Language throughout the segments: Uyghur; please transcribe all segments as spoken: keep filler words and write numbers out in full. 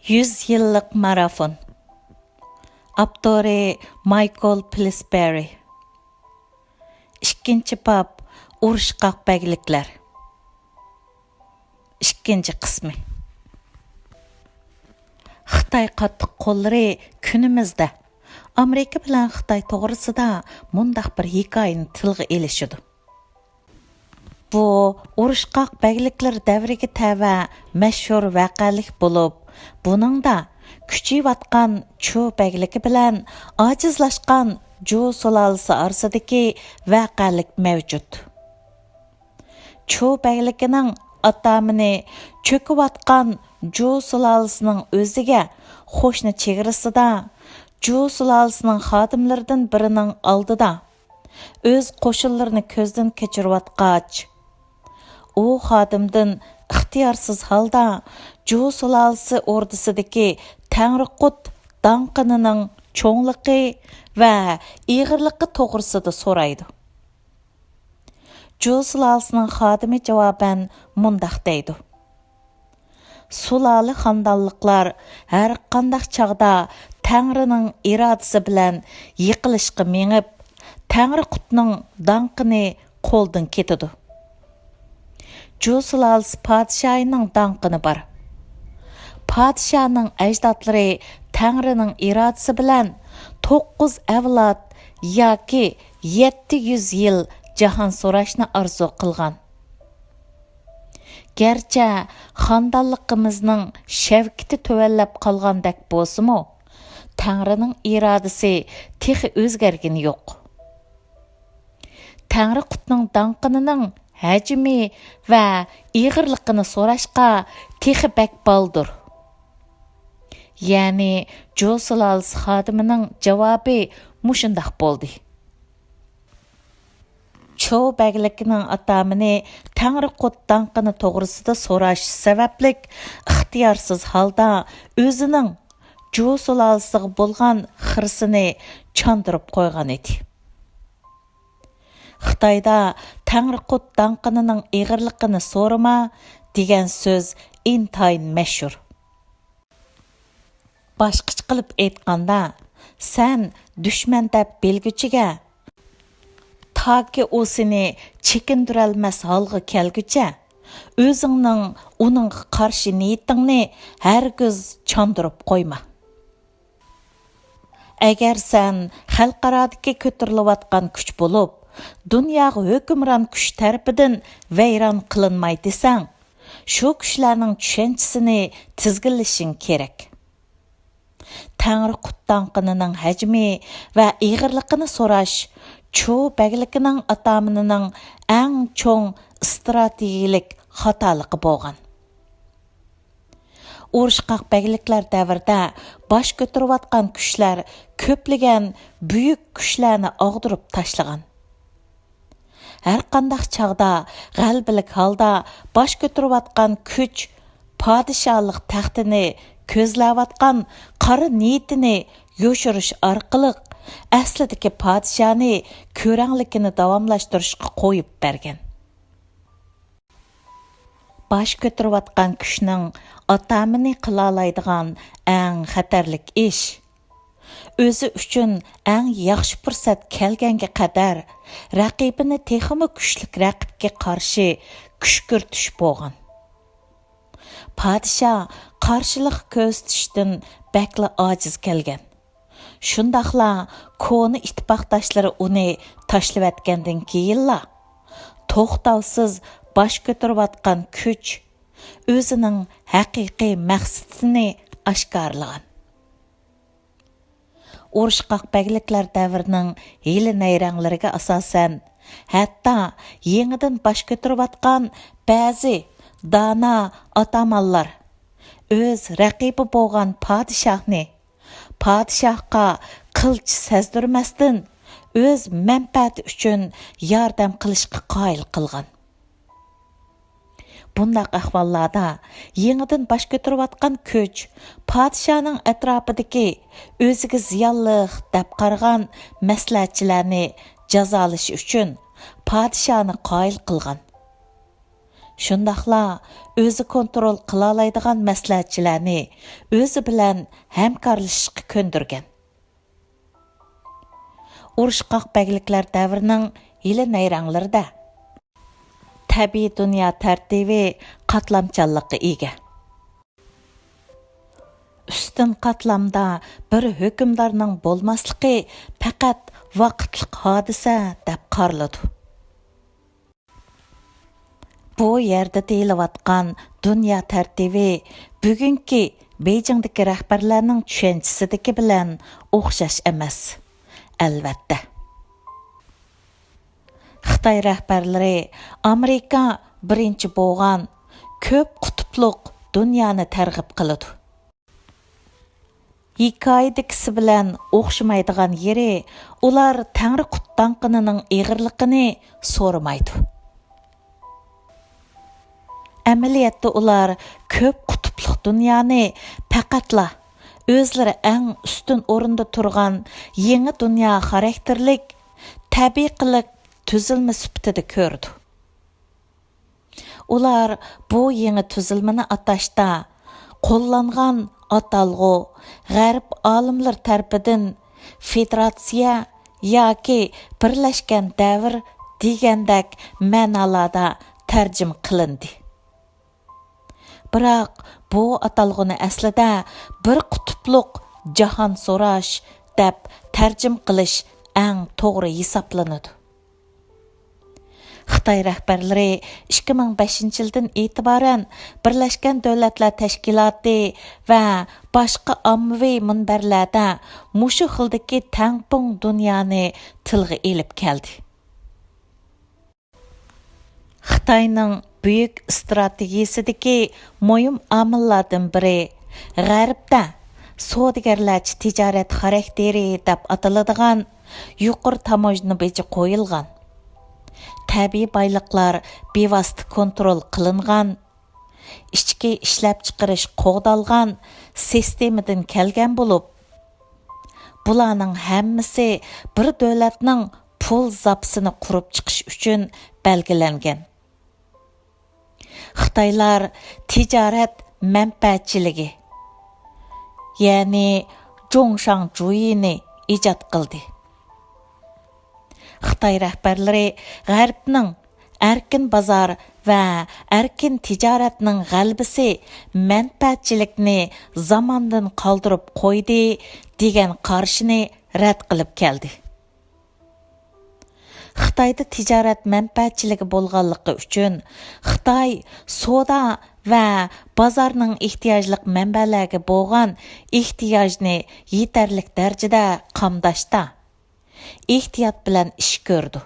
يۈز يىللىق مارافون. ئاپتورى مايكل پىلسبېرى. ئىككىنچى باب، ئۇرۇشقاق بەگلىكلەر. ئىككىنچى قىسمى. خىتاي قاتتىق قوللىرى كۈنىمىزدە ئامېرىكا بىلەن خىتاي توغرىسىدا مۇنداق بىر ھېكايىنى تىلغا ئېلىشىدۇ. بۇ ئۇرۇشقاق بەگلىكلەر دەۋرىگە تەۋە مەشھۇر ۋەقەلىك بولۇپ، بۇنىڭدا كۈچىيىۋاتقان چۇ بەگلىكى بىلەن ئاجىزلاشقان جۇ سۇلالىسى ئارىسىدىكى ۋەقەلىك مەۋجۇت. چۇ بەگلىكىنىڭ ئاتامىنى چۆكۈۋاتقان جۇ سۇلالىسىنىڭ ئۆزىگە قوشنا چېگرىسىدا جۇ سۇلالىسىنىڭ خادىملىرىدىن بىرىنىڭ ئالدىدا ئۆز قوشۇنلىرىنى كۆزدىن كەچۈرۈۋاتقاچ، ئۇ خادىمدىن ئىختىيارسىز ھالدا جۇ سۇلالىسى ئوردىسىدىكى تەڭرىقۇت داڭقىنىنىڭ چوڭلۇقى ۋە ئېغىرلىقى توغرىسىدا سورايدۇ. جۇ سۇلالىسىنىڭ خادىمى جاۋابەن مۇنداق دەيدۇ: سۇلالە خاندانلىقلار ھەرقانداق چاغدا تەڭرىنىڭ ئىرادىسى بىلەن يىقىلىشقا مېڭىپ، تەڭرىقۇتنىڭ داڭقىنى قولدىن كېتىدۇ. جۇ سۇلالىسى پادىشاھىنىڭ داڭقىنى بار. پادىشاھنىڭ ئەجدادلىرى تەڭرىنىڭ ئىرادىسى بىلەن توققۇز ئەۋلاد ياكى يەتتە يۈز يىل جاھان سوراشنى ئارزۇ قىلغان. گەرچە خاندانلىقىمىزنىڭ شەۋكىتى تۆۋەنلەپ قالغاندەك بولسىمۇ، تەڭرىنىڭ ئىرادىسى تېخى ئۆزگەرگىنى يوق. تەڭرىقۇتنىڭ داڭقىنىنىڭ ھەجمى ۋە ئېغىرلىقىنى سوراشقا تېخى بەك بالدۇر. يەنى جۇ سۇلالىسى خادىمىنىڭ جاۋابى مۇشۇنداق بولدى. چۇ بەگلىكىنىڭ ئاتامىنى تەڭرىقۇت داڭقىنى توغرىسىدا سوراش سەۋەبلىك ئىختىيارسىز ھالدا ئۆزىنىڭ جۇ سۇلالىسىغا بولغان خىرىسىنى چاندۇرۇپ قويغان ئىدى. خىتايدا تەڭرىقۇت داڭقىنىنىڭ ئېغىرلىقىنى سورىما دېگەن سۆز ئىنتايىن مەشھۇر. باشقىچە قىلىپ ئېيتقاندا، سەن دۈشمەن دەپ بىلگۈچىگە، تاكى ئۇ سېنى چېكىندۈرەلمەس ھالغا كەلگۈچە، ئۆزۈڭنىڭ ئۇنىڭغا قارشى نىيىتىڭنى ھەرگىز چاندۇرۇپ قويما. ئەگەر سەن خەلقئارادىكى كۆتۈرۈلۈۋاتقان كۈچ بولۇپ، دۇنياغا ھۆكۈمران كۈچ تەرىپىدىن ۋەيران قىلىنماي دېسەڭ، شۇ كۈچلەرنىڭ چۈشەنچىسىنى تىزگىنلىشىڭ كېرەك. تەڭرىقۇت داڭقىنىنىڭ ھەجمى ۋە ئېغىرلىقىنى سوراش چۇ بەگلىكىنىڭ ئاتامىنىنىڭ ئەڭ چوڭ ئىستراتېگىيەلىك خاتالىقى بولغان. ئۇرۇشقاق بەگلىكلەر دەۋرىدە باش كۆتۈرۈۋاتقان كۈچلەر كۆپلىگەن بۈيۈك كۈچلەرنى ئاغدۇرۇپ تاشلىغان. ھەرقانداق چاغدا غەلىبىلىك ھالدا باش كۆتۈرۈۋاتقان كۈچ پادىشاھلىق تەختىنى كۆزلەۋاتقان قارا نىيىتىنى يوشۇرۇش ئارقىلىق ئەسلىدىكى پادىشاھنى كۆرەڭلىكىنى داۋاملاشتۇرۇشقا قويۇپ بەرگەن. باش كۆتۈرۈۋاتقان كۈچنىڭ ئاتامىنى قىلالايدىغان ئەڭ خەتەرلىك ئىش، ئۆزى ئۈچۈن ئەڭ ياخشى پۇرسەت كەلگەنگە قەدەر رەقىبىنى تېخىمۇ كۈچلۈك رەقىبكە قارشى كۈشكۈرتۈش بولغان. پادىشاھ قارشىلىق كۆرسىتىشتىن بەكلا ئاجىز كەلگەن. شۇنداقلا كونا ئىتتىپاقداشلىرى ئۇنى تاشلىۋەتكەندىن كېيىنلا، توختاۋسىز باش كۆتۈرۈۋاتقان كۈچ ئۆزىنىڭ ھەقىقىي مەقسىتىنى ئاشكارىلىغان. ئۇرۇشقاق بەگلىكلەر دەۋرىنىڭ ھىيلە-نەيرەڭلىرىگە ئاساسەن، ھەتتا يېڭىدىن باش كۆتۈرۈۋاتقان بەزى دانا ئاتامانلار ئۆز رەقىبى بولغان پادىشاھنى پادىشاھقا قىلچە سەزدۈرمەستىن، ئۆز مەنپەئەتى ئۈچۈن ياردەم قىلىشقا قايىل قىلغان. بۇنداق ئەھۋاللاردا يېڭىدىن باش كۆتۈرۈۋاتقان كۈچ پادىشاھنىڭ ئەتراپىدىكى ئۆزىگە زىيانلىق دەپ قارىغان مەسلىھەتچىلەرنى جازالىشى ئۈچۈن پادىشاھنى قايىل قىلغان. شۇنداقلا ئۆزى كونترول قىلالايدىغان مەسلىھەتچىلەرنى ئۆزى بىلەن ھەمكارلىشىشقا كۆندۈرگەن. ئۇرۇشقاق بەگلىكلەر دەۋرىنىڭ ھىيلە نەيرەڭلىرىدە تەبىئىي دۇنيا تەرتىپى قاتلامچانلىققا ئىگە. ئۈستۈن قاتلامدا بىر ھۆكۈمدارنىڭ بولماسلىقى پەقەت ۋاقىتلىق ھادىسە دەپ قارىلىدۇ. بۇ يەردە دېيىلىۋاتقان دۇنيا تەرتىپى بۈگۈنكى بېيجىڭدىكى رەھبەرلەرنىڭ چۈشەنچىسىدىكى بىلەن ئوخشاش ئەمەس، ئەلۋەتتە. خىتاي رەھبەرلىرى ئامېرىكا بىرىنچى بولغان كۆپ قۇتۇپلۇق دۇنيانى تەرغىب قىلىدۇ. ھېكايىدىكىسى بىلەن ئوخشىمايدىغان يېرى، ئۇلار تەڭرى قۇت داڭقىنىنىڭ ئېغىرلىقىنى سورىمايدۇ. ئەمەلىيەتتە ئۇلار كۆپ قۇتۇپلۇق دۇنيانى پەقەتلا ئۆزلىرى ئەڭ ئۈستۈن ئورۇندا تۇرغان يېڭى دۇنيا خاراكتېرلىك تەبىئىي قىلىق تۈزۈلمە سۈپىتىدە كۆرىدۇ. ئۇلار بۇ يېڭى تۈزۈلمىنى ئاتاشتا قوللانغان ئاتالغۇ غەرب ئالىملىرى تەرىپىدىن فېدېراتسىيە ياكى بىرلەشكەن دەۋر دېگەندەك مەنالاردا تەرجىمە قىلىندى. بىراق بۇ ئاتالغۇنى ئەسلىدە بىر قۇتۇپلۇق جاھان سوراش دەپ تەرجىمە قىلىش ئەڭ توغرا ھېسابلىنىدۇ. خىتاي رەھبەرلىرى ئىككى مىڭ بەشىنچى يىلدىن ئېتىبارەن بىرلەشكەن دۆلەتلەر تەشكىلاتى ۋە باشقا ئاممىۋى مۇنبەرلەردە مۇشۇ خىلدىكى تەڭپۇڭ دۇنيانى تىلغا ئېلىپ كەلدى. خىتاينىڭ بۈيۈك ئىستراتېگىيىسىدىكى مۇھىم ئامىللاردىن بىرى، غەربتە سودىگەرلەرچە تىجارەت خاراكتېرى دەپ ئاتىلىدىغان يۇقىرى تاموژنا بېجى قويۇلغان، تەبىئىي بايلىقلار بىۋاسىتە كونترول قىلىنغان، ئىچكى ئىشلەپچىقىرىش قوغدالغان سىستېمىدىن كەلگەن بولۇپ، بۇلارنىڭ ھەممىسى بىر دۆلەتنىڭ پۇل زاپىسىنى قۇرۇپ چىقىش ئۈچۈن بەلگىلەنگەن. خىتايلار تىجارەت مەنپەئەتچىلىكى، يەنى جۇڭشاڭجۇيىنى ئىجاد قىلدى. خىتاي رەھبەرلىرى غەربنىڭ ئەركىن بازار ۋە ئەركىن تىجارەتنىڭ غەلىبىسى مەنپەئەتچىلىكنى زاماندىن قالدۇرۇپ قويدى دېگەن قارىشىنى رەت قىلىپ كەلدى. خىتايدا تىجارەت مەنپەئەتچىلىكى بولغانلىقى ئۈچۈن، خىتاي سودا ۋە بازارنىڭ ئېھتىياجلىق مەنبەلەرگە بولغان ئېھتىياجنى يېتەرلىك دەرىجىدە قامداشتا، ئېھتىيات بىلەن ئىش كۆرىدۇ.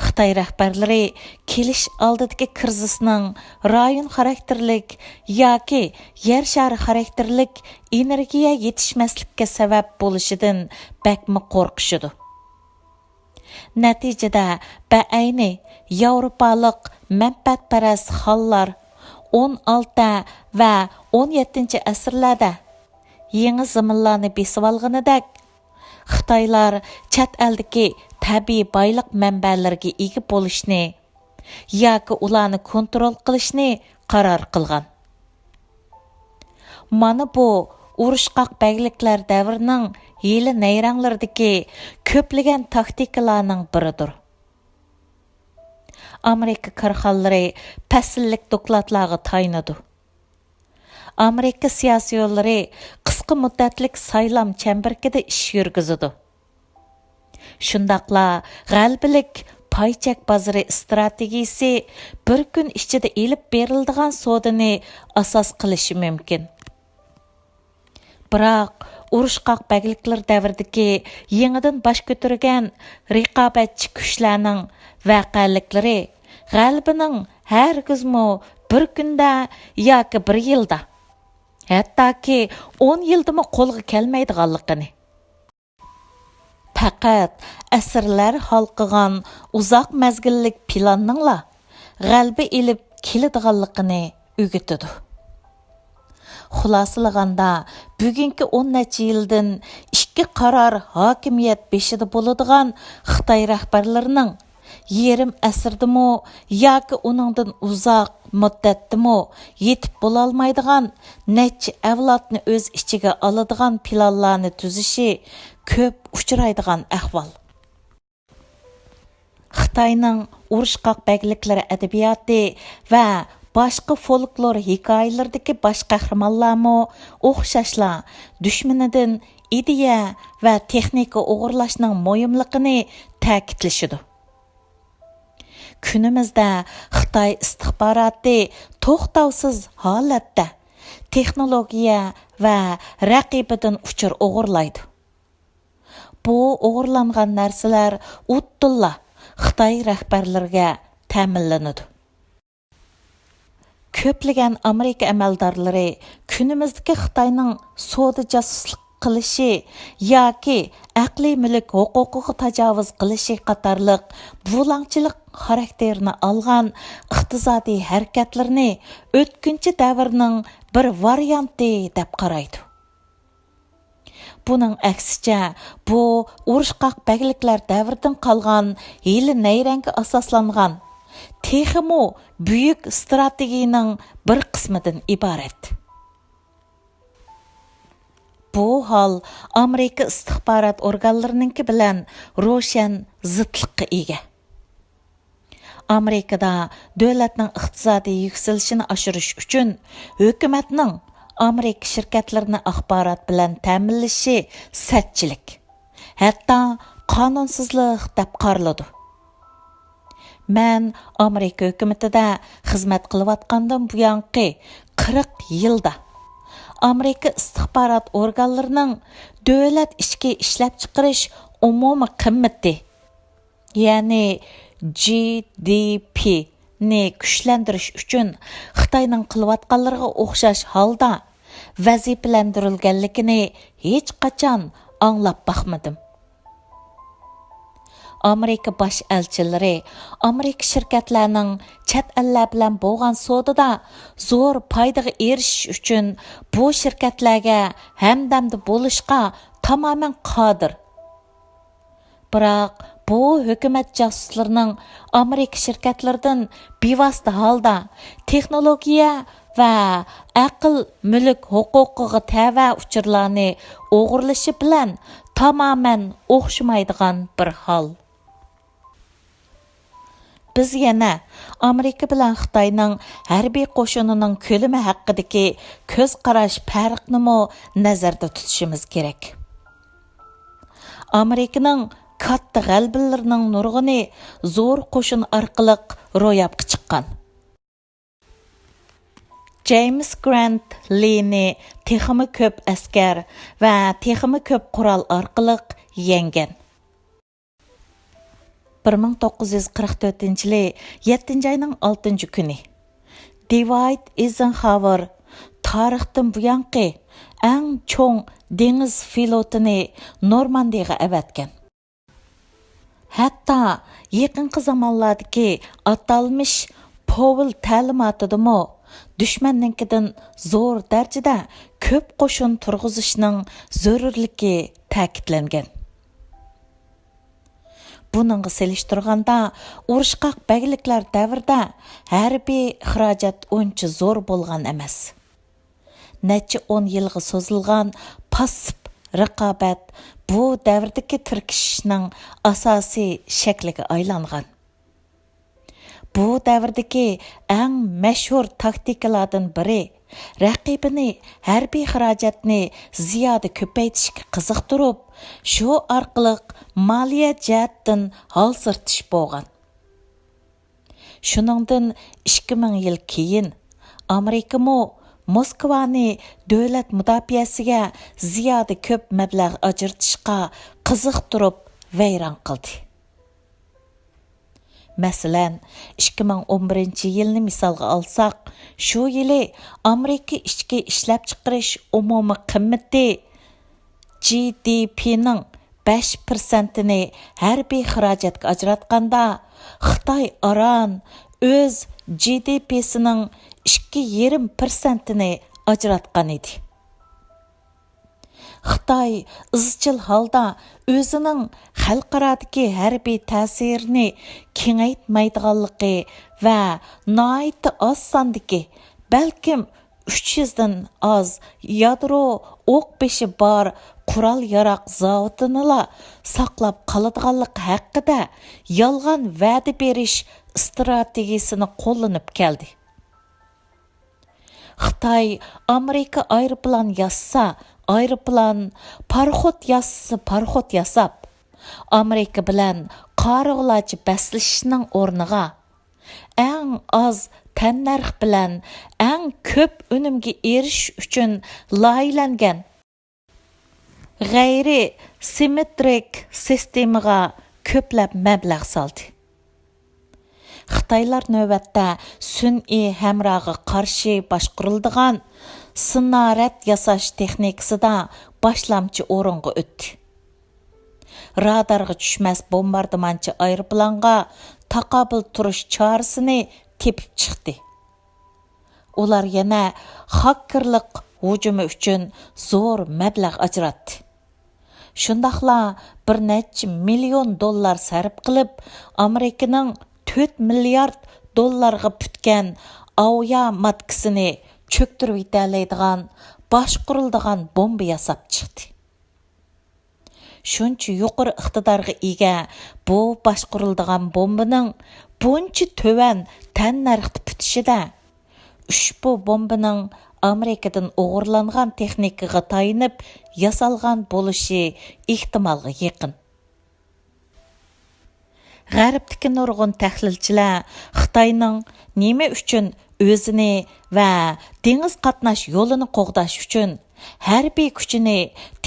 خىتاي رەھبەرلىرى كېلىش ئالدىدىكى كىرىزىسنىڭ رايون خاراكتېرلىك ياكى يەر شارى خاراكتېرلىك ئېنېرگىيە يېتىشمەسلىككە سەۋەب بولۇشىدىن بەكمۇ قورقۇشىدۇ. نەتىجىدە، بەئەينى ياۋروپالىق مەنپەئەتپەرەس خانلار ئون ئالتە ۋە ئون يەتتىنچى ئەسىرلەردە يېڭى زېمىنلارنى بېسىۋالغىنىدەك، خىتايلار چەت ئەلدىكى تەبىئىي بايلىق مەنبەلىرىگە ئىگە بولۇشنى ياكى ئۇلارنى كونترول قىلىشنى قارار قىلغان. مانا بۇ ئۇرۇشقاق بەگلىكلەر دەۋرىنىڭ ھىيلە نەيرەڭلىرىدىكى كۆپلىگەن تاكتىكىلارنىڭ بىرىدۇر. ئامېرىكا كارخانىلىرى پەسىللىك دوكلاتلارغا تايىنىدۇ. ئامېرىكا سىياسىيونلىرى قىسقا مۇددەتلىك سايلام چەمبىرىكىدە ئىش يۈرگۈزىدۇ. شۇنداقلا غەلىبىلىك پاي چەك بازىرى ئىستراتېگىيىسى بىر كۈن ئىچىدە ئېلىپ بېرىلىدىغان سودىنى ئاساس قىلىشى مۇمكىن. بىراق، ئۇرۇشقاق بەگلىكلىرى دەۋرىدىكى يېڭىدىن باش كۆتۈرگەن رىقابەتچى كۈچلەرنىڭ ۋەقەلىكلىرى غەلىبىنىڭ ھەرگىزمۇ بىر كۈندە ياكى بىر يىلدا، ھەتتاكى ئون يىلدىمۇ قولغا كەلمەيدىغانلىقىنى، پەقەت ئەسىرلەر ھالقىغان ئۇزاق مەزگىللىك پىلاننىڭلا غەلىبە ئېلىپ كېلىدىغانلىقىنى ئۆگىتىدۇ. خۇلاسىلىغاندا، بۈگۈنكى ئون نەچچە يىلدىن ئىككى قارار ھاكىمىيەت بېشىدا بولىدىغان خىتاي رەھبەرلىرىنىڭ يېرىم ئەسىردىمۇ ياكى ئۇنىڭدىن ئۇزاق مۇددەتتىمۇ يېتىپ بولالمايدىغان، نەچچە ئەۋلادنى ئۆز ئىچىگە ئالىدىغان پىلانلارنى تۈزۈشى كۆپ ئۇچرايدىغان ئەھۋال. خىتاينىڭ ئۇرۇشقاق بەگلىكلىرى ئەدەبىياتى ۋە باشقا فولكلور ھېكايىلىرىدىكى باش قەھرىمانلارمۇ ئوخشاشلا دۈشمىنىدىن ئىدىيە ۋە تېخنىكا ئوغرىلاشنىڭ مۇھىملىقىنى تەكىتلىشىدۇ. كۈنىمىزدە خىتاي ئىستىخباراتى توختاۋسىز ھالەتتە تېخنولوگىيە ۋە رەقىبىدىن ئۇچۇر ئوغرىلايدۇ. بۇ ئوغرىلانغان نەرسىلەر ئۇددىللا خىتاي رەھبەرلىرىگە تەمىنلىنىدۇ. كۆپلىگەن ئامېرىكا ئەمەلدارلىرى كۈنىمىزدىكى خىتاينىڭ سودا جاسۇسلۇق قىلىشى ياكى ئەقلىي مۈلۈك ھوقۇقىغا تاجاۋۇز قىلىشى قاتارلىق بۇلاڭچىلىق خاراكتېرىنى ئالغان ئىقتىسادىي ھەرىكەتلىرىنى ئۆتكۈنچى دەۋرنىڭ بىر ۋارىيانتى دەپ قارايدۇ. بۇنىڭ ئەكسىچە، بۇ ئۇرۇشقاق بەگلىكلەر دەۋرىدىن قالغان ھىيلە-نەيرەڭگە ئاساسلانغان، تېخىمۇ بۈيۈك ئىستراتېگىيىنىڭ بىر قىسمىدىن ئىبارەت. بۇ ھال ئامېرىكا ئىستىخبارات ئورگانلىرىنىڭكى بىلەن روشەن زىتلىققا ئىگە. ئامېرىكىدا دۆلەتنىڭ ئىقتىسادىي يۈكسىلىشىنى ئاشۇرۇش ئۈچۈن ھۆكۈمەتنىڭ ئامېرىكا شىركەتلىرىنى ئاخبارات بىلەن تەمىنلىشى سەتچىلىك، ھەتتا قانۇنسىزلىق دەپ قارىلىدۇ. مەن ئامېرىكا ھۆكۈمىتىدە خىزمەت قىلىۋاتقاندىن بۇيانقى قىرىق يىلدا ئامېرىكا ئىستىخبارات ئورگانلىرىنىڭ دۆلەت ئىچكى ئىشلەپچىقىرىش ئومۇمىي قىممىتى، يەنى جى دى پى نى كۈچلەندۈرۈش ئۈچۈن خىتاينىڭ قىلىۋاتقانلىرىغا ئوخشاش ھالدا ۋەزىپىلەندۈرۈلگەنلىكىنى ھېچقاچان ئاڭلاپ باقمىدىم. ئامېرىكا باش ئەلچىلىرى ئامېرىكا شىركەتلەرنىڭ چەت ئەللەر بىلەن بولغان سودىدا زور پايدىغا ئېرىشىش ئۈچۈن بۇ شىركەتلەرگە ھەمدەمدە بولۇشقا تامامەن قادىر. بىراق، بۇ ھۆكۈمەت جاسۇسلىرىنىڭ ئامېرىكا شىركەتلىرىدىن بىۋاسىتە ھالدا تېخنولوگىيە ۋە ئەقىل مۈلۈك ھوقۇقىغا تەۋە ئۇچۇرلارنى ئوغرىلىشى بىلەن تامامەن ئوخشىمايدىغان بىر ھال. بىز يەنە ئامېرىكا بىلەن خىتاينىڭ ھەربىي قوشۇنىنىڭ كۆلىمى ھەققىدىكى كۆز قاراش پەرقىنىمۇ نەزەردە تۇتۇشىمىز كېرەك. ئامېرىكىنىڭ كاتتا غەلىبىلىرىنىڭ نۇرغۇنى زور قوشۇن ئارقىلىق روياپقا چىققان. جېيمىس گرانت لىنى تېخىمۇ كۆپ ئەسكەر ۋە تېخىمۇ كۆپ قورال ئارقىلىق يەڭگەن. بىر مىڭ توققۇز يۈز قىرىق تۆتىنچى يىلى يەتتىنچى ئاينىڭ ئالتىنچى كۈنى دىۋايت ئېيزېنخاۋېر تارىختىن بۇيانقى ئەڭ چوڭ دېڭىز فلوتىنى نورماندىيىغا ئەۋەتكەن. ھەتتا يېقىنقى زامانلاردىكى ئاتالمىش پوۋېل تەلىماتىدىمۇ دۈشمەننىڭكىدىن زور دەرىجىدە كۆپ قوشۇن تۇرغۇزۇشنىڭ زۆرۈرلۈكى تەكىتلەنگەن. بۇنىڭغا سېلىشتۇرغاندا، ئۇرۇشقاق بەگلىكلەر دەۋرىدە ھەربىي خىراجەت ئۇنچە زور بولغان ئەمەس. نەچچە ئون يىلغا سوزۇلغان پاسسىپ رىقابەت بۇ دەۋردىكى تىركىشىشنىڭ ئاساسىي شەكلىگە ئايلانغان. بۇ دەۋردىكى ئەڭ مەشھۇر تاكتىكىلاردىن بىرى، رەقىبىنى ھەربىي خىراجەتنى زىيادە كۆپەيتىشكە قىزىقتۇرۇپ، شۇ ئارقىلىق مالىيە جەھەتتىن ھالسىرىتىش بولغان. شۇنىڭدىن ئىككى مىڭ يىل كېيىن، ئامېرىكىمۇ موسكۋانى دۆلەت مۇداپىئەسىگە زىيادە كۆپ مەبلەغ ئاجرىتىشقا قىزىقتۇرۇپ ۋەيران قىلدى. مەسىلەن، ئىككى مىڭ ئون بىرىنچى يىلنى مىسالغا ئالساق، شۇ يىلى ئامېرىكا ئىچكى ئىشلەپچىقىرىش ئومۇمىي قىممىتى، جى دى پى نىڭ بەش پىرسەنتىنى ھەربىي خىراجەتكە ئاجراتقاندا، خىتاي ئاران ئۆز جى دى پى سىنىڭ ئىككى يېرىم پىرسەنتىنى ئاجراتقان ئىدى. خىتاي ئىزچىل ھالدا ئۆزىنىڭ خەلقئارادىكى ھەربىي تەسىرىنى كېڭەيتمەيدىغانلىقى ۋە ناھايىتى ئاز ساندىكى، بەلكىم ئۈچ يۈزدىن ئاز يادرو ئوق بېشى بار قورال-ياراغ زاۋۇتىنىلا ساقلاپ قالىدىغانلىقى ھەققىدە يالغان ۋەدە بېرىش ئىستراتېگىيىسىنى قوللىنىپ كەلدى. خىتاي ئامېرىكا ئايروپىلان ياسىسا، ئايروپىلان، پاراخوت ياسىسا، پاراخوت ياساپ، ئامېرىكا بىلەن قارىغۇلارچە بەسلىشىشنىڭ ئورنىغا، ئەڭ ئاز تەننەرخ بىلەن ئەڭ كۆپ ئۈنۈمگە ئېرىشىش ئۈچۈن لايىھەلەنگەن غەيرىي سىممېترىك سىستېمىغا كۆپلەپ مەبلەغ سالدى. خىتايلار نۆۋەتتە سۈنئىي ھەمراغا قارشى باشقۇرۇلىدىغان سىنارەد ياساش تېخنىكىسىدا باشلامچى ئورۇنغا ئۆتتى. رادارغا چۈشمەس بومباردىمانچى ئايروپىلانغا تاقابىل تۇرۇش چارىسىنى تېپىپ چىقتى. ئۇلار يەنە خاككېرلىق ھۇجۇمى ئۈچۈن زور مەبلەغ ئاجراتتى. شۇنداقلا بىر نەچچە مىليون دوللار سەرپ قىلىپ، ئامېرىكىنىڭ تۆت مىليارد دوللارغا پۈتكەن ئاۋىيا ماتكىسىنى چۆكتۈرۈۋېتەلەيدىغان باشقۇرۇلىدىغان بومبا ياساپ چىقتى. شۇنچە يۇقىرى ئىقتىدارغا ئىگە بۇ باشقۇرۇلىدىغان بومبىنىڭ بۇنچە تۆۋەن تەننەرختە پۈتۈشىدە، ئۇشبۇ بومبىنىڭ ئامېرىكىدىن ئوغرىلانغان تېخنىكىغا تايىنىپ ياسالغان بولۇشى ئېھتىمالغا يېقىن. غەربتىكى نۇرغۇن تەھلىلچىلەر خىتاينىڭ نېمە ئۈچۈن ئۆزىنى ۋە دېڭىز قاتناش يولىنى قوغداش ئۈچۈن ھەربىي كۈچىنى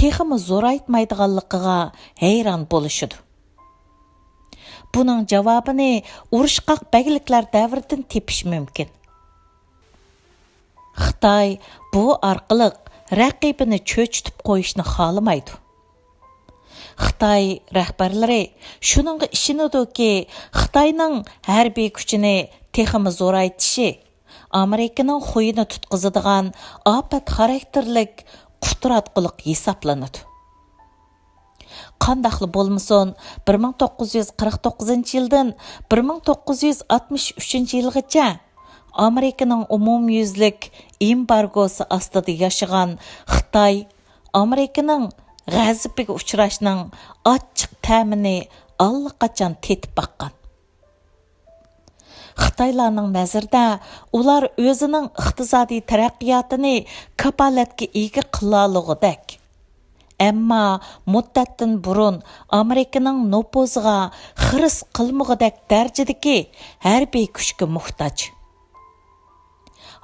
تېخىمۇ زورايتمايدىغانلىقىغا ھەيران بولۇشىدۇ. بۇنىڭ جاۋابىنى ئۇرۇشقاق بەگلىكلەر دەۋرىدىن تېپىش مۇمكىن. خىتاي بۇ ئارقىلىق رەقىبىنى چۆچۈتۈپ قويۇشنى خالىمايدۇ. خىتاي رەھبەرلىرى شۇنىڭغا ئىشىنىدۇكى، خىتاينىڭ ھەربىي كۈچىنى تېخىمۇ زورايتىشى ئامېرىكىنىڭ خۇيىنى تۇتقۇزىدىغان ئاپەت خاراكتېرلىك قۇتراتقۇلۇق ھېسابلىنىدۇ. قانداقلا بولمىسۇن، بىر مىڭ توققۇز يۈز قىرىق توققۇزىنچى يىلدىن بىر مىڭ توققۇز يۈز ئاتمىش ئۈچىنچى يىلغىچە ئامېرىكىنىڭ ئومۇميۈزلۈك ئېمبارگوسى ئاستىدا ياشىغان خىتاي ئامېرىكىنىڭ غەزىپىگە ئۇچراشنىڭ ئاچچىق تەمىنى ئاللىقاچان تېتىپ باققان. خىتايلارنىڭ نەزىرىدە ئۇلار ئۆزىنىڭ ئىقتىسادىي تەرەققىياتىنى كاپالەتكە ئىگە قىلالىغۇدەك، ئەمما مۇددەتتىن بۇرۇن ئامېرىكىنىڭ نوپۇزىغا خىرىس قىلمىغۇدەك دەرىجىدىكى ھەربىي كۈچكە موھتاج.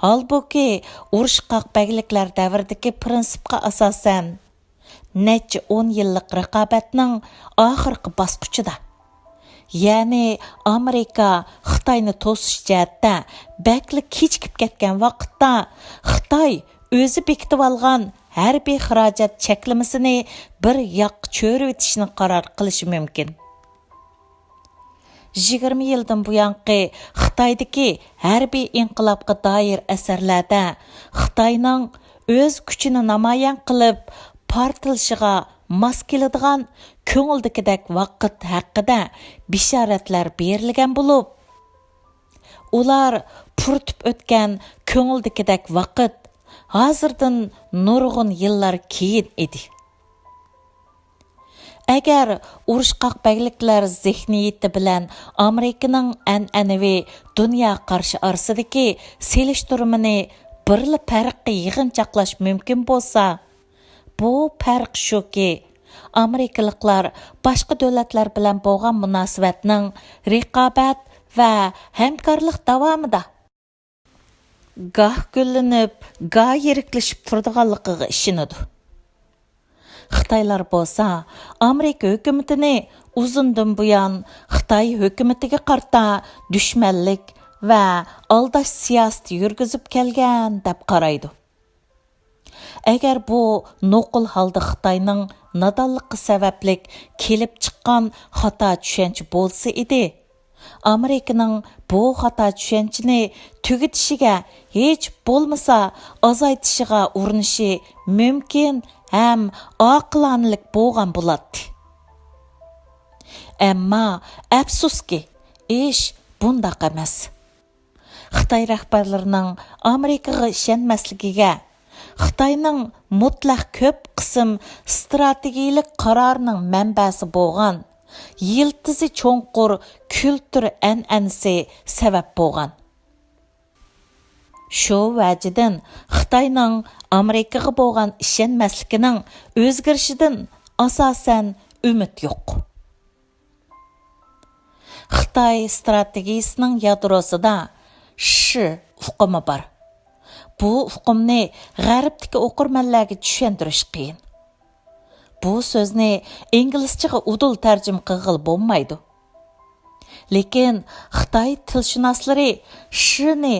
ھالبۇكى، ئۇرۇشقاق بەگلىكلەر دەۋرىدىكى پىرىنسىپقا ئاساسەن، نەچچە ئون يىللىق رىقابەتنىڭ ئاخىرقى باسقۇچىدا، يەنى ئامېرىكا خىتاينى توسۇش جەھەتتە بەكلا كېچىكىپ كەتكەن ۋاقىتتا، خىتاي ئۆزى بېكىتىۋالغان ھەربىي خىراجەت چەكلىمىسىنى بىر ياققا چۆرۈۋېتىشنى قارار قىلىشى مۇمكىن. يىگىرمە يىلدىن بۇيانقى خىتايدىكى ھەربىي ئىنقىلابقا دائىر ئەسەرلەردە خىتاينىڭ ئۆز كۈچىنى نامايان قىلىپ پارتلىشىغا ماس كېلىدىغان كۆڭۈلدىكىدەك ۋاقىت ھەققىدە بېشارەتلەر بېرىلگەن بولۇپ، ئۇلار پۇرىتىپ ئۆتكەن كۆڭۈلدىكىدەك ۋاقىت ھازىردىن نۇرغۇن يىللار كېيىن ئىدى. ئەگەر ئۇرۇشقاق بەگلىكلەر زېھنىيىتى بىلەن ئامېرىكىنىڭ ئەنئەنىۋى دۇنيا قارىشى ئارىسىدىكى سېلىشتۇرمىنى بىرلا پەرققە يىغىنچاقلاش مۇمكىن بولسا، بۇ پەرق شۇكى، ئامېرىكىلىقلار باشقا دۆلەتلەر بىلەن بولغان مۇناسىۋەتنىڭ رىقابەت ۋە ھەمكارلىق داۋامىدا گاھ گۈللىنىپ، گاھ يىرىكلىشىپ تۇرىدىغانلىقىغا ئىشىنىدۇ. خىتايلار بولسا ئامېرىكا ھۆكۈمىتىنى ئۇزۇندىن بۇيان خىتاي ھۆكۈمىتىگە قارىتا دۈشمەنلىك ۋە ئالداش سىياسىتى يۈرگۈزۈپ كەلگەن دەپ قارايدۇ. ئەگەر بۇ نوقۇل ھالدا خىتاينىڭ نادانلىقى سەۋەبلىك كېلىپ چىققان خاتا چۈشەنچە بولسا ئىدى، ئامېرىكىنىڭ بۇ خاتا چۈشەنچىنى تۈگىتىشىگە، ھېچ بولمىسا ئازايتىشىغا ئۇرۇنۇشى مۇمكىن ھەم ئاقىلانىلىك بولغان بولاتتى. ئەمما، ئەپسۇسكى، ئىش بۇنداق ئەمەس. خىتاي رەھبەرلىرىنىڭ ئامېرىكىغا ئىشەنمەسلىكىگە خىتاينىڭ مۇتلەق كۆپ قىسىم ئىستراتېگىيىلىك قارارىنىڭ مەنبەسى بولغان يىلتىزى چوڭقۇر كۈلتۈر ئەنئەنىسى سەۋەب بولغان. شۇ ۋەجىدىن خىتاينىڭ ئامېرىكىغا بولغان ئىشەنمەسلىكىنىڭ ئۆزگىرىشىدىن ئاساسەن ئۈمىد يوق. خىتاي ئىستراتېگىيىسىنىڭ يادروسىدا شى ئۇقۇمى بار. بۇ ئۇقۇمنى غەربتىكى ئوقۇرمەنلەرگە چۈشەندۈرۈش قىيىن. بۇ سۆزنى ئىنگلىزچىغا ئۇدۇل تەرجىمە قىلغىلى بولمايدۇ. لېكىن خىتاي تىلشۇناسلىرى شىنى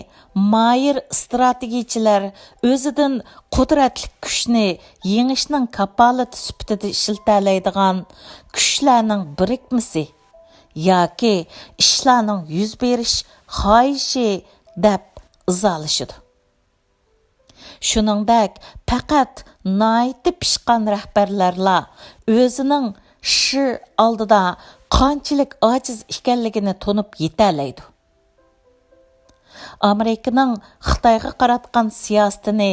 ماھىر ئىستراتېگىيىچىلەر ئۆزىدىن قۇدرەتلىك كۈچنى يېڭىشنىڭ كاپالىتى سۈپىتىدە ئىشلىتەلەيدىغان كۈچلەرنىڭ بىرىكمىسى ياكى ئىشلارنىڭ يۈز بېرىش خاھىشى دەپ ئىزاھلىشىدۇ. شۇنىڭدەك پەقەت ناھايىتى پىشقان رەھبەرلەرلا ئۆزىنىڭ شى ئالدىدا قانچىلىك ئاجىز ئىكەنلىكىنى تونۇپ يېتەلەيدۇ. ئامېرىكىنىڭ خىتايغا قاراتقان سىياسىتىنى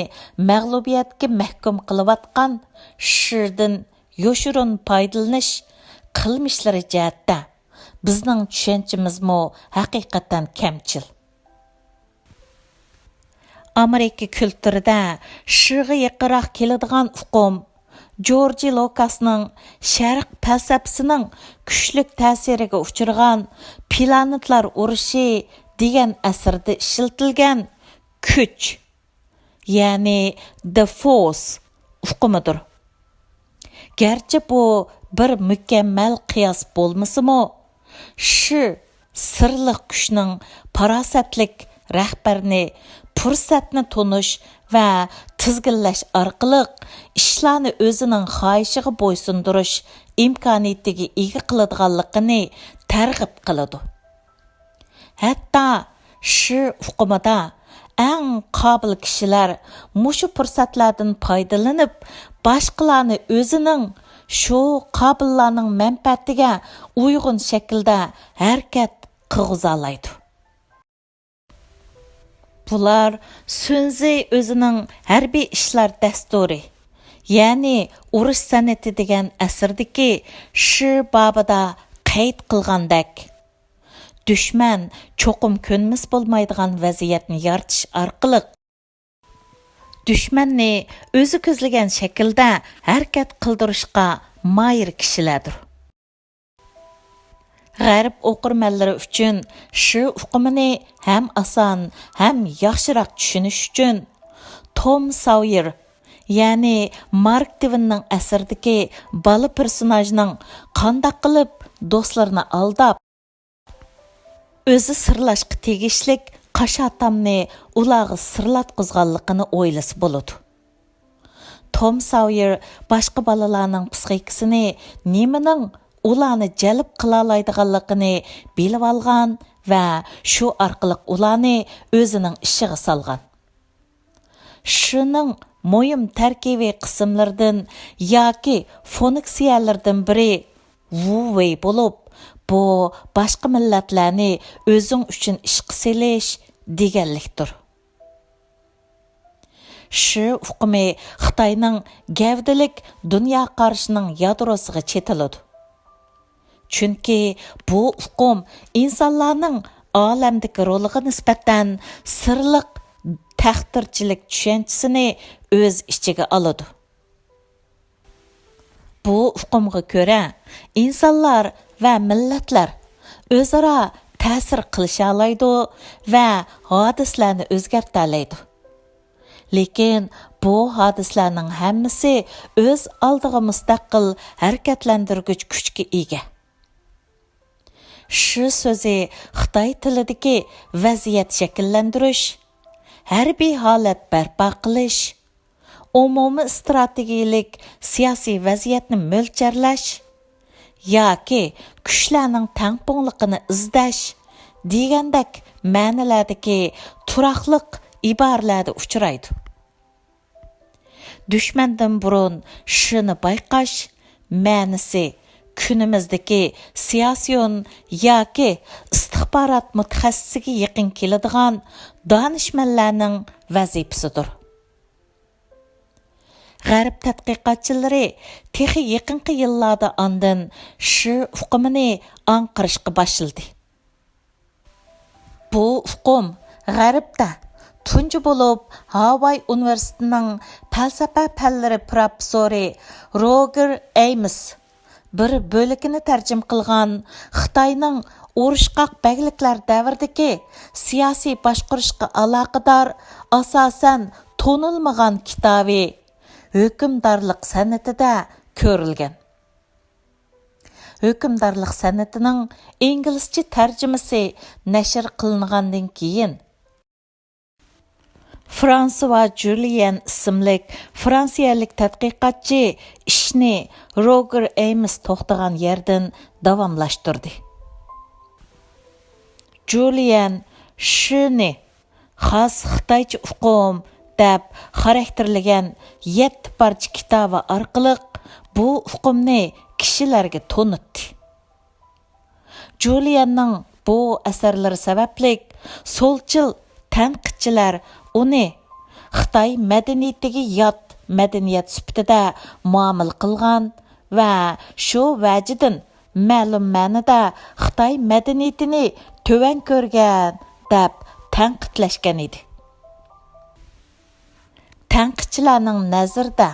مەغلۇبىيەتكە مەھكۇم قىلىۋاتقان شىدىن يوشۇرۇن پايدىلىنىش قىلمىشلىرى جەھەتتە بىزنىڭ چۈشەنچىمىزمۇ ھەقىقەتەن كەمچىل. ئامېرىكا كۈلتۈرىدە شىغا يېقىنراق كېلىدىغان ئۇقۇم، جورجى لۇكاسنىڭ شەرق پەلسەپىسىنىڭ كۈچلۈك تەسىرىگە ئۇچرىغان پلانېتلار ئۇرۇشى دېگەن ئەسىرىدە ئىشلىتىلگەن كۈچ، يەنى The Force ئۇقۇمىدۇر. گەرچە بۇ بىر مۇكەممەل قىياس بولمىسىمۇ، شى سىرلىق كۈچنىڭ پاراسەتلىك رەھبەرنى پۇرسەتنى تونۇش ۋە تىزگىنلەش ئارقىلىق ئىشلارنى ئۆزىنىڭ خاھىشىغا بويسۇندۇرۇش ئىمكانىيىتىگە ئىگە قىلىدىغانلىقىنى تەرغىب قىلىدۇ. ھەتتا شى ئۇقۇمىدا ئەڭ قابىل كىشىلەر مۇشۇ پۇرسەتلەردىن پايدىلىنىپ، باشقىلارنى ئۆزىنىڭ، شۇ قابىللارنىڭ مەنپەئەتىگە ئۇيغۇن شەكىلدە ھەرىكەت قىلغۇزالايدۇ. بۇلار سۈنزى ئۆزىنىڭ ھەربىي ئىشلار دەستۇرى، يەنى ئۇرۇش سەنئىتى دېگەن ئەسىرىدىكى شى بابىدا قەيت قىلغاندەك، دۈشمەن چوقۇم كۆنمىسە بولمايدىغان ۋەزىيەتنى يارىتىش ئارقىلىق، دۈشمەننى ئۆزى كۆزلىگەن شەكىلدە ھەرىكەت قىلدۇرۇشقا ماھىر كىشىلەردۇر. غەرب ئوقۇرمەنلىرى ئۈچۈن شى ئۇقۇمىنى ھەم ئاسان، ھەم ياخشىراق چۈشىنىش ئۈچۈن توم ساۋيېر، يەنى مارك تۋېننىڭ ئەسىرىدىكى بالا پېرسوناژنىڭ قانداق قىلىپ دوستلىرىنى ئالداپ، ئۆزى سىرلاشقا تېگىشلىك قاشاتامنى ئۇلارغا سىرلاتقۇزغانلىقىنى ئويلىسا بولىدۇ. توم ساۋيېر باشقا بالىلارنىڭ پىسخىكىسىنى، نېمىنىڭ ئۇلارنى جەلپ قىلالايدىغانلىقىنى بىلىۋالغان ۋە شۇ ئارقىلىق ئۇلارنى ئۆزىنىڭ ئىشىغا سالغان. شىنىڭ مۇھىم تەركىبىي قىسىملىرىدىن ياكى فۇنكسىيەلىرىدىن بىرى ۋۇ ۋېي بولۇپ، بۇ باشقا مىللەتلەرنى ئۆزۈڭ ئۈچۈن ئىشقا سېلىش دېگەنلىكتۇر. شى ئۇقۇمى خىتاينىڭ گەۋدىلىك دۇنيا قارىشىنىڭ يادروسىغا چېتىلىدۇ. چۈنكى بۇ ئۇقۇم ئىنسانلارنىڭ ئالەمدىكى رولىغا نىسبەتەن سىرلىق تەقدىرچىلىك چۈشەنچىسىنى ئۆز ئىچىگە ئالىدۇ. بۇ ئۇقۇمغا كۆرە، ئىنسانلار ۋە مىللەتلەر ئۆزئارا تەسىر قىلىشالايدۇ ۋە ھادىسىلەرنى ئۆزگەرتەلەيدۇ. لېكىن بۇ ھادىسىلەرنىڭ ھەممىسى ئۆز ئالدىغا مۇستەقىل ھەرىكەتلەندۈرگۈچ كۈچكە ئىگە. شى سۆزى خىتاي تىلىدىكى ۋەزىيەت شەكىللەندۈرۈش، ھەربىي ھالەت بەرپا قىلىش، ئومۇمىي ئىستراتېگىيەلىك سىياسىي ۋەزىيەتنى مۆلچەرلەش ياكى كۈچلەرنىڭ تەڭپۇڭلۇقىنى ئىزدەش دېگەندەك مەنىلەردىكى تۇراقلىق ئىبارىلەردە ئۇچرايدۇ. دۈشمەندىن بۇرۇن شىنى بايقاش مەنىسى كۈنىمىزدىكى سىياسىيون ياكى ئىستىخبارات مۇتەخەسسىسىگە يېقىن كېلىدىغان دانىشمەنلەرنىڭ ۋەزىپىسىدۇر. غەرب تەتقىقاتچىلىرى تېخى يېقىنقى يىللاردا ئاندىن شى ئۇقۇمىنى ئاڭقىرىشقا باشلىدى. بۇ ئۇقۇم غەربتە تۇنجى بولۇپ ھاۋاي ئۇنىۋېرسىتېتىنىڭ پەلسەپە پەنلىرى پروفېسسورى روگېر ئېيمىس بىر بۆلىكىنى تەرجىمە قىلغان خىتاينىڭ ئۇرۇشقاق بەگلىكلەر دەۋرىدىكى سىياسىي باشقۇرۇشقا ئالاقىدار ئاساسەن تونۇلمىغان كىتابى ھۆكۈمدارلىق سەنئىتىدە كۆرۈلگەن. ھۆكۈمدارلىق سەنئىتىنىڭ ئىنگلىزچە تەرجىمىسى نەشر قىلىنغاندىن كېيىن، فرانسوا جۇليەن ئىسىملىك فرانسىيەلىك تەتقىقاتچى ئىشنى روگېر ئېيمىس توختىغان يەردىن داۋاملاشتۇردى. جۇليەن شىنى خاس خىتايچە ئۇقۇم دەپ خاراكتېرلىگەن يەتتە پارچە كىتابى ئارقىلىق بۇ ئۇقۇمنى كىشىلەرگە تونۇتتى. جۇليەننىڭ بۇ ئەسەرلىرى سەۋەبلىك سولچىل تەنقىدچىلەر ئۇنى خىتاي مەدەنىيىتىگە يات مەدەنىيەت سۈپىتىدە مۇئامىلە قىلغان ۋە شۇ ۋەجىدىن مەلۇم مەنىدە خىتاي مەدەنىيىتىنى تۆۋەن كۆرگەن دەپ تەنقىدلەشكەن ئىدى. تەنقىدچىلەرنىڭ نەزىرىدە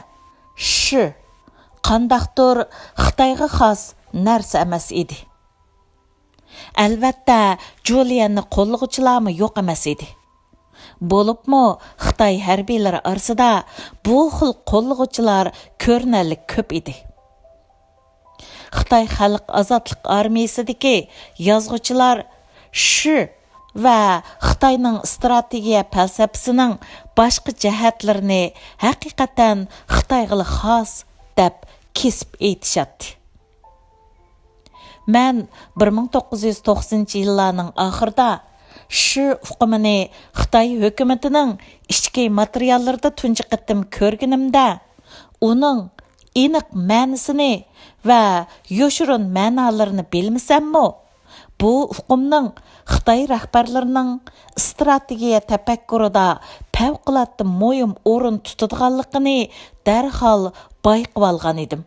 شى قانداقتۇر خىتايغا خاس نەرسە ئەمەس ئىدى. ئەلۋەتتە، جۇليەننى قوللىغۇچىلارمۇ يوق ئەمەس ئىدى. بولۇپمۇ خىتاي ھەربىيلىرى ئارىسىدا بۇ خىل قوللىغۇچىلار كۆرۈنەرلىك كۆپ ئىدى. خىتاي خەلق ئازادلىق ئارمىيىسىدىكى يازغۇچىلار شى ۋە خىتاينىڭ ئىستراتېگىيە پەلسەپىسىنىڭ باشقا جەھەتلىرىنى ھەقىقەتەن خىتايغىلا خاس دەپ كېسىپ ئېيتىشاتتى. مەن بىر مىڭ توققۇز يۈز توقسىنىنچى يىللارنىڭ ئاخىرىدا شى ئۇقۇمىنى خىتاي ھۆكۈمىتىنىڭ ئىچكى ماتېرىياللىرىدا تۇنجى قېتىم كۆرگىنىمدە، ئۇنىڭ ئېنىق مەنىسىنى ۋە يوشۇرۇن مەنالىرىنى بىلمىسەممۇ، بۇ ئۇقۇمنىڭ خىتاي رەھبەرلىرىنىڭ ئىستراتېگىيە تەپەككۇرىدا پەۋقۇلئاددە مۇھىم ئورۇن تۇتىدىغانلىقىنى دەرھال بايقىۋالغان ئىدىم.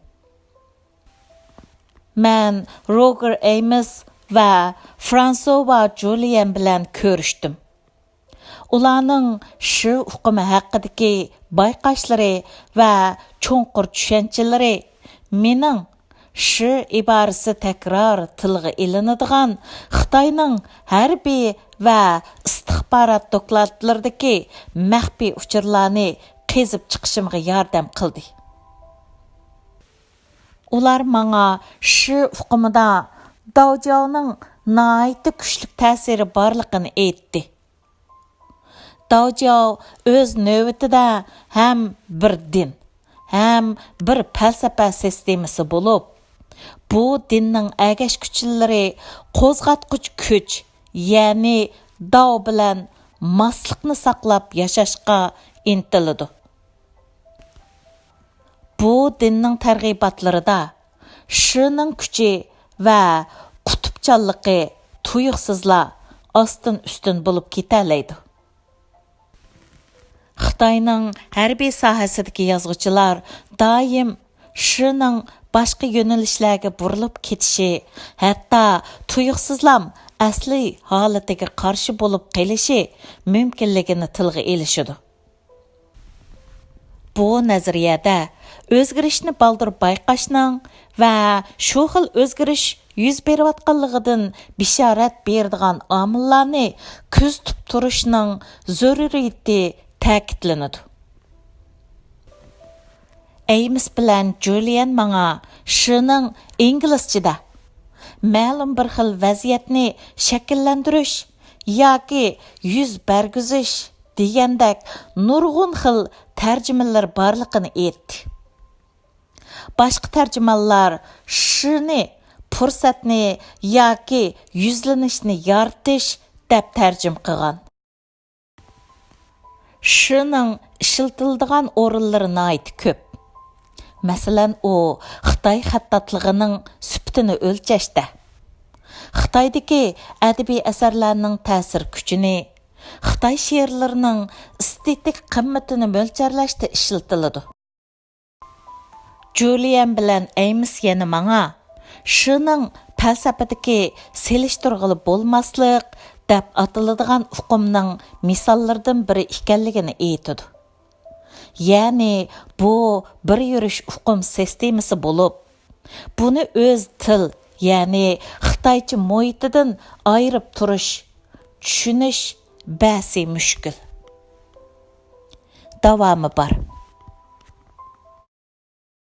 مەن روگېر ئېيمىس ۋە فرانسوا جۇليەن بىلەن كۆرۈشتۈم. ئۇلارنىڭ شى ئۇقۇمى ھەققىدىكى بايقاشلىرى ۋە چوڭقۇر چۈشەنچىلىرى مېنىڭ شى ئىبارىسى تەكرار تىلغا ئېلىنىدىغان خىتاينىڭ ھەربىي ۋە ئىستىخبارات دوكلاتلىرىدىكى مەخپىي ئۇچۇرلارنى قېزىپ چىقىشىمغا ياردەم قىلدى. ئۇلار ماڭا شى ئۇقۇمىدا داۋجياۋنىڭ ناھايىتى كۈچلۈك تەسىرى بارلىقىنى ئېيتتى. داۋجياۋ ئۆز نۆۋىتىدە ھەم بىر دىن، ھەم بىر پەلسەپە سىستېمىسى بولۇپ، بۇ دىننىڭ ئەگەشكۈچىلىرى قوزغاتقۇچ كۈچ، يەنى داۋ بىلەن ماسلىقنى ساقلاپ ياشاشقا ئىنتىلىدۇ. بۇ دىننىڭ تەرغىباتلىرىدا شىنىڭ كۈچى ۋە قۇتۇپچانلىقى تۇيۇقسىزلا ئاستىن-ئۈستۈن بولۇپ كېتەلەيدۇ. خىتاينىڭ ھەربىي ساھەسىدىكى يازغۇچىلار دائىم شىنىڭ باشقا يۆنىلىشلەرگە بۇرۇلۇپ كېتىشى، ھەتتا تۇيۇقسىزلام ئەسلىي ھالىتىگە قارشى بولۇپ قېلىشى مۇمكىنلىكىنى تىلغا ئېلىشىدۇ. بۇ نەزەرىيەدە ئۆزگىرىشنى بالدۇر بايقاشنىڭ ۋە شۇ خىل ئۆزگىرىش يۈز بېرىۋاتقانلىقىدىن بېشارەت بېرىدىغان ئامىللارنى كۆزىتىپ تۇرۇشنىڭ زۆرۈرىيىتى تەكىتلىنىدۇ. ئەيمىس بىلەن جۇليەن ماڭا شىنىڭ ئىنگلىزچىدە مەلۇم بىر خىل ۋەزىيەتنى شەكىللەندۈرۈش ياكى يۈز بەرگۈزۈش دېگەندەك نۇرغۇن خىل تەرجىمىلىرى بارلىقىنى ئېيتتى. باشقا تەرجىمانلار شىنى پۇرسەتنى ياكى يۈزلىنىشنى يارىتىش دەپ تەرجىمە قىلغان. شىنىڭ ئىشلىتىلىدىغان ئورۇنلىرى ناھايىتى كۆپ. مەسىلەن، ئۇ خىتاي خەتتاتلىقىنىڭ سۈپىتىنى ئۆلچەشتە، خىتايدىكى ئەدەبىي ئەسەرلەرنىڭ تەسىر كۈچىنى، خىتاي شېئىرلىرىنىڭ ئېستېتىك قىممىتىنى مۆلچەرلەشتە ئىشلىتىلىدۇ. جۇليەن بىلەن ئەيمىس يەنە ماڭا شىنىڭ پەلسەپىدىكى سېلىشتۇرغىلى بولماسلىق دەپ ئاتىلىدىغان ئۇقۇمنىڭ مىساللىرىدىن بىرى ئىكەنلىكىنى ئېيتىدۇ. يەنى بۇ بىر يۈرۈش ئۇقۇم سىستېمىسى بولۇپ، بۇنى ئۆز تىل، يەنى خىتايچە مۇھىتىدىن ئايرىپ تۇرۇش، چۈشىنىش بەسى مۈشكۈل. داۋامى بار.